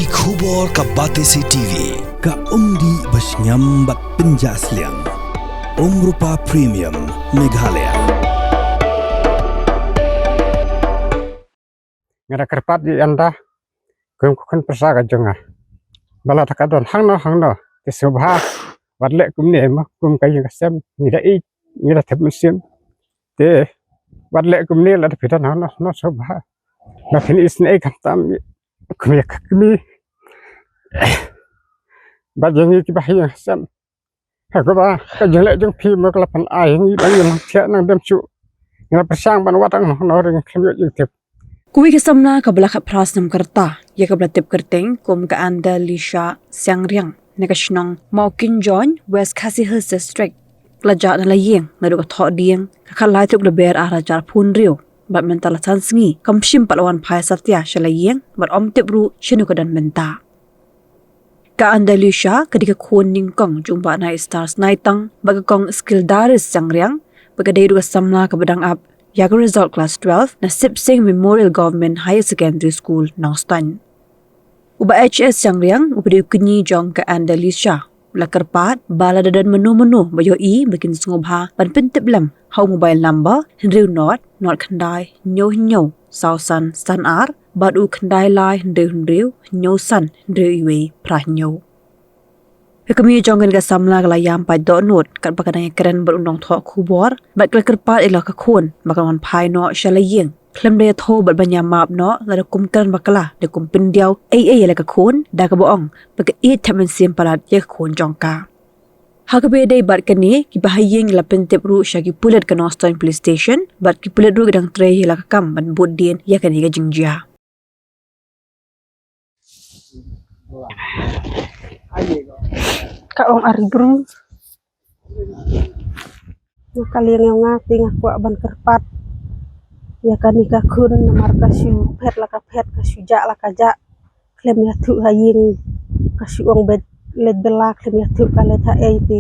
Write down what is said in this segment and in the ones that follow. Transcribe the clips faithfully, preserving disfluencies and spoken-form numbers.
Ki khubor ka Batesi T V, ka umdih ba shngiam bad pynjah sliang. Umrupa Premium, Meghalaya. Nga da kyrpad ïa ynda kum ka khun pyrsa ka jong nga, ba lada ka don hangno hangno, te sngewbha wat leh kumne, ma kum ka ïing ka sem ngi da ïeit, ngi da thep mynsiem. Te wat leh kumne, lada phi don hangno hangno sngewbha. Ba phin isynei khamtam kum ïa ka kmie bad ïa ngi kiba ha ïing ha sem. Ha kaba ka jingleh jong phi ma ka la pyn-ai ïa ngi ba ngin nang thiah nang dem shuh. Ngi la pyrshang ban wad hangno hangno, ngi khlem ïoh jingtip. Kawei ka samla kaba la khatphra snem ka rta, ïa kaba la tip kyrteng kum ka Andalisha Sangriang, na ka shnong Mawkinjong, West Khasi Hills District, ka la jah na la ïing naduh ka thohdieng ka khatlai tarik Lber arhajar arphew hynriew, bad mynta la san sngi kam shym pat la wan phai satia sha la ïing, bad ym tip ruh shano ka don mynta. Ka Andalisha ka dei ka khun nyngkong jong u Bah Naistar Snaitang bad ka kong Skildaris Sangriang, bad ka dei ruh ka samla kaba dang ap ïa ka result class twelve na Sip Sing Memorial Government Higher Secondary School, Nongstoiñ. U Bah H S Sangriang, uba dei u kñi jong ka Andalisha, u la kyrpad ba lada don mano mano ba ïohi, ba kin sngewbha ban pyntip lem ha u mobile number hynriew nod nod khyndai hynñiew hynñiew saw san san ar, bad u khyndai lai hynriew hynriew hynñiew san hynriew wei phra hynñiew. Ka kmie jong kane ka samla ka la ïam paid dohnud katba ka dang ïakren bad u nongthoh khubor, bad ka la kyrpad ïa la ka khun ba kan wan phai noh sha la ïing khlem da ïathuh bad ban ïamap noh lada kum kren bakla, da kum pyndiaw ei ei ïa la ka khun, da kaba ong ba ka ïeit thep mynsiem palat ïa ka khun jong ka. Ha kaba ïadei bad kane, kiba ha ïing la pyntip ruh sha ki pulit ka Nongstoiñ Police Station, bad ki pulit ruh ki dang trei ïa la ka kam ban bud dien ïa kane ka jingjia. Ka ong ari bru. Nga ka liang ïa nga te nga kwah ban kyrpad ïa kane ka khun namar ka shu phet la ka phet, ka shu jah la ka jah. Khlem ïathuh ha ïing, ka shu ong ba leit bylla, khlem ïathuh ka leit ha ei te.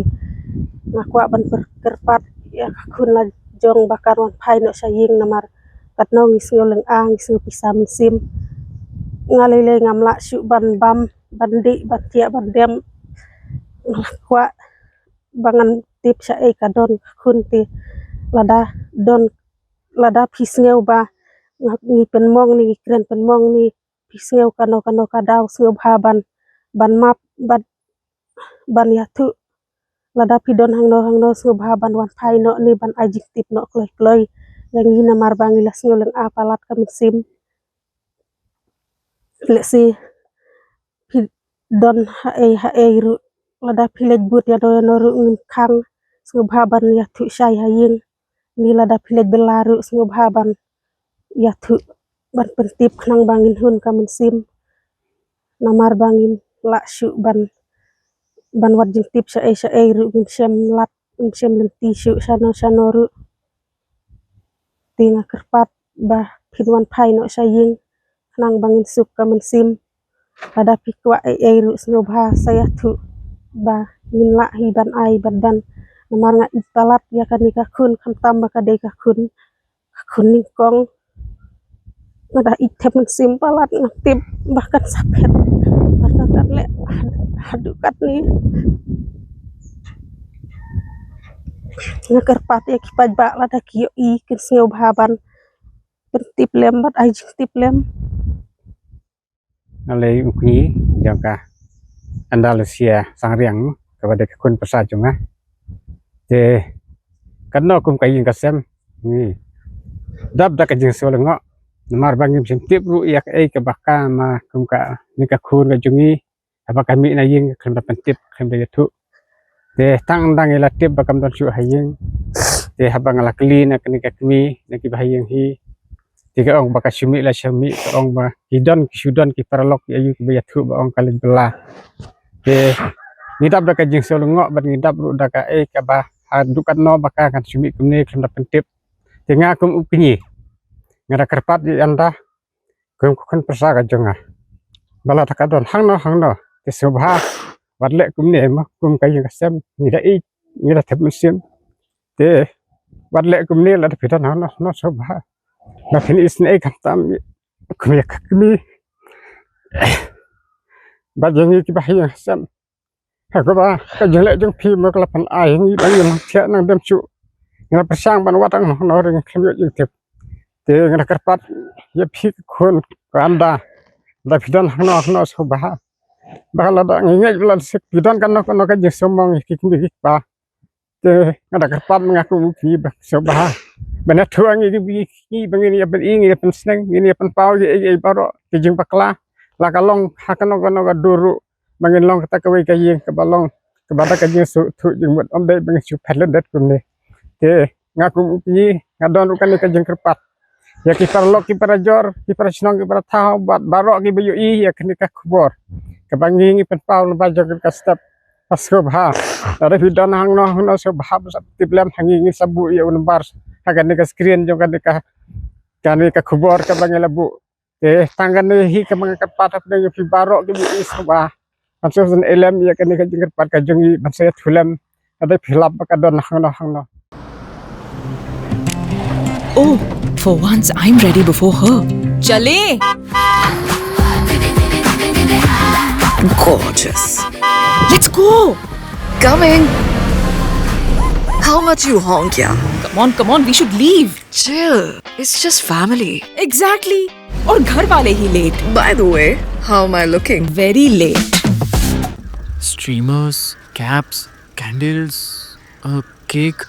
Nga kwah ban pyr-, kyrpad ïa ka khun la jong ba kan wan phai noh sha ïing namar katno ngi sngew lynga, ngi sngew pisa mynsiem. Nga lei lei ngam lah shuh ban bam, ban dih, ban thiah, ban dem. Nga kwah ba ngan tip sha ei ka don ka khun te. Lada don, lada phi sngew ba nga, ngi pynmong ne ngi kren pynmong ne, phi sngew kano kano ka daw, sngewbha ban, ban map, ban, ban ïathuh. Lada phi don hangno hangno, sngewbha ban wan phai noh ne ban ai jingtip noh kloi kloi ïa ngi namar ba ngi la sngew lynga palat ka mynsiem. Lehse phi don ha ei ha ei ruh, lada phi leit bud ïano ïano ruh ngim khang, sngewbha ban ïathuh shai ha ïing. Ne lada phi leit bylla ruh sngewbha ban ïathuh, ban pyntip khnang ba ngin hun ka mynsiem. Namar ba ngim lah shuh ban, ban wad jingtip sha ei sha ei ruh, ngim shem lad, ngim shem lynti shuh shano shano ruh. Te nga kyrpad ba phin wan phai noh sha ïing khnang ba ngin suk ka mynsiem. Lada phi kwah ei ei ruh sngewbha sa ïathuh ba ngin lah hi ban ai bad ban. Namar nga ïeit palat ïa kane ka khun, khamtam ba ka dei ka khun, ka khun nyngkong. Nga da ïeit thep mynsiem palat, nga tip ba kan sa phet, ba kan leh haduh katne. Nga kyrpad ïa ki paidbah lada ki ïohi kin sngewbha ban pyntip lem bad ai jingtip lem. Nga lei u kñi jong ka Andalisha Sangriang, kaba dei ka khun pyrsa jong nga. Te katno kum ka ïing ka sem ngi dap da ka jingsngewlyngngoh namar ba ngim shym tip ruh ïa kaei kaba ka ma kum kane ka khun ka jong ngi. Haba ka mih na ïing khlem da pyntip, khlem da ïathuh. Te tang dang ïa la tip ba kam don shuh ha ïing. Te haba nga la kylli na kane ka kmie, na kiba ha ïing hi, te ka ong ba ka shu mih la shu mih, ka ong ba ki don, ki shu don ki paralok ïa u kiba ïathuh ba ong ka leit bylla. Te ngi dap da ka jingsngewlyngngoh bad ngi dap ruh da kaei kaba haduh katno ba ka kan shu mih kumne khlem da pyntip. Te nga kum u kñi nga da kyrpad ïa ynda kum ka khun pyrsa ka jong nga, ba lada ka don hangno hangno, te sngewbha wat leh kumne, ma kum ka ïing ka sem ngi da ïeit, ngi da thep mynsiem. Te wat leh kumne, lada phi don hangno hangno sngewbha ba phin isynei khamtam kum ïa ka kmie. Ba jong ngi kiba ha ïing ha sem. Ha kaba ka jingleh jong phi mo ka la pyn-ai ïa ngi ba ngin thiah nang dem shuh. Ngi la pyrshang ban wad hangne hangno ruh ngim ïoh jingtip. Te nga da kyrpad ïa phi ki khun ki ynda, lada phi don hangno hangno sngewbha. Ba lada ngi ngeit ba lada sik phi don kano kano ka jingsngewmong ïa ki kmie ki kpa, te nga da kyrpad ma nga kum u kmie ba sngewbha ban ïathuh ïa ngi, ïa ngi ba ngin ïa pyn-i, ngin ïa pynsneng, ngin ïa pynpaw ïa ei ei baroh ki jingbakla, la ka long ha kano kano ka dur ruh, ba ngin long kata kawei ka ïing kaba long kaba da ka jingsngewthuh jingmut, ym dei ba ngin shu phet lyndet kumne. Te nga kum u kmie nga don ruh kane ka jingkyrpad ïa ki paralok ki parajor, ki parashnong ki parathaw bad baroh kiba ïohi ïa kane ka khubor kaba ngi ngi pynpaw lyngba jong kane ka step. Sngewbha, lada phi don hangno hangno sngewbha ban sa tip lem ha ngi, ngin sa buh ïa u number ha kane ka screen jong kane ka, kane ka khubor kaba ngi la buh. Te tang kane hi kaba nga kyrpad ha pdeng ïa phi baroh kiba ïohi, sngewbha ban sngewsynei lem ïa kane ka jingkyrpad ka jong ngi, ban sa ïathuh lem lada phi lap ba ka don hangno hangno. Oh, for once, I'm ready before her. चले। Gorgeous. Let's go. Coming. How much you honk, yeah? Come on, come on, we should leave. Chill. It's just family. Exactly. और घर वाले ही late. By the way, how am I looking? Very late. Streamers, caps, candles, a cake,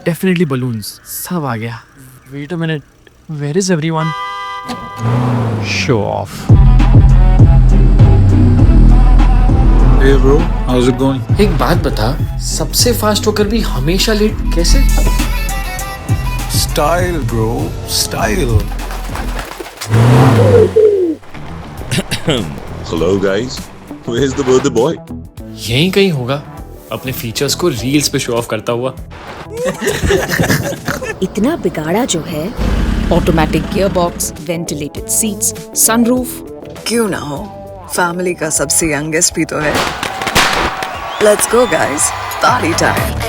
definitely balloons. सब आ गया। Wait a minute, where is everyone? Show off. Hey bro, how's it going? एक बात बता, सबसे फास्ट होकर भी हमेशा लेट कैसे? Style bro, style. Hello guys, where's the birthday boy? यहीं कहीं होगा, अपने फीचर्स को रील्स पे शो ऑफ करता हुआ। इतना बिगाड़ा जो है। Automatic gearbox, ventilated seats, sunroof। क्यों ना हो, फैमिली का सबसे यंगेस्ट भी तो है। Let's go guys, party time.